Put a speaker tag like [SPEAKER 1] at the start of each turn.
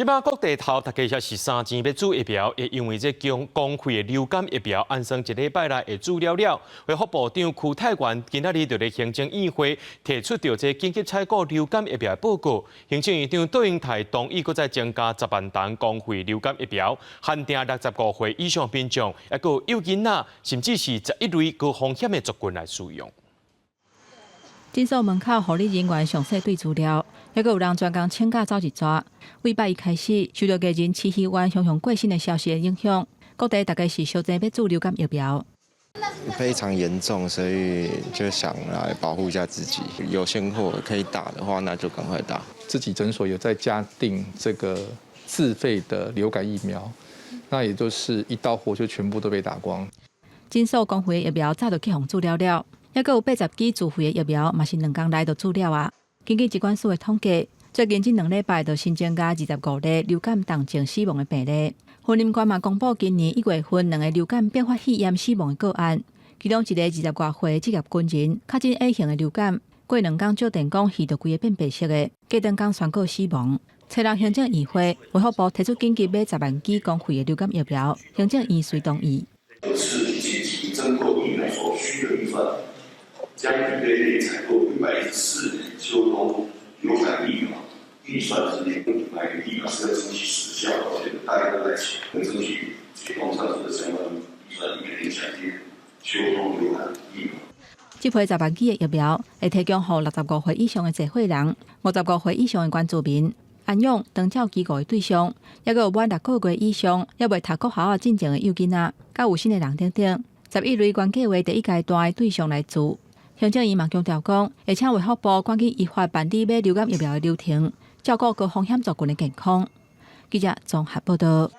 [SPEAKER 1] 這擺各地頭大家也是三錢欲注疫苗，會因為這種公費的流感疫苗，按算一禮拜內會注了了。衛福部長邱泰源今仔日就佇行政院會提出著這緊急採購流感疫苗的報告。行政院長卓榮泰同意，閣再增加10萬筒公費流感疫苗，限定65歲以上民眾，抑閣有幼囡仔，甚至是11類高風險的族群來使用。
[SPEAKER 2] 診所門口護理人員詳細對資料，抑閣有人專工請假走一逝。禮拜一開始，受著藝人徐熙媛雄雄過身的消息的影響，各地大家是相爭欲注流感疫苗。
[SPEAKER 3] 非常嚴重，所以就想來保護一下自己。有現貨可以打的話，那就趕快打。
[SPEAKER 4] 自己診所有在加訂這個自費的流感疫苗，那也就是一到貨就全部都被打光。
[SPEAKER 2] 診所公費的疫苗早就去予注了了。抑閣有80支自費的疫苗，嘛是2工內就注了啊！根據疾管署的統計，最近這2禮拜就新增加25例流感重症死亡的病例。雲林縣嘛公布今年1月份兩個流感併發肺炎死亡的個案，其中一個20外歲職業軍人確診 A 型的流感，過2工照電講肺就規个變白色的，過2工宣告死亡。初六行政院會，衛福部提出緊急買10萬劑公費的流感疫苗，行政院遂同意。
[SPEAKER 5] 是緊急增購疫苗所需的預算。將預備內採購114年秋冬流感疫苗預算之內，買疫苗是要爭取時效，而且大家都在搶，爭取提供上述的相關預算，以免影響秋冬流感疫苗。
[SPEAKER 2] 這批10萬劑的疫苗會提供予65歲以上的濟歲人、55歲以上的原住民、安養長照機構的對象，抑閣有滿6個月以上猶未讀國校仔進前的幼囡仔，佮有身的人等等，11類原計畫第一階段的對象來注。行政院嘛強調講，會請衛福部趕緊依法辦理買流感疫苗的流程，照顧高風險族群的健康。記者綜合報道。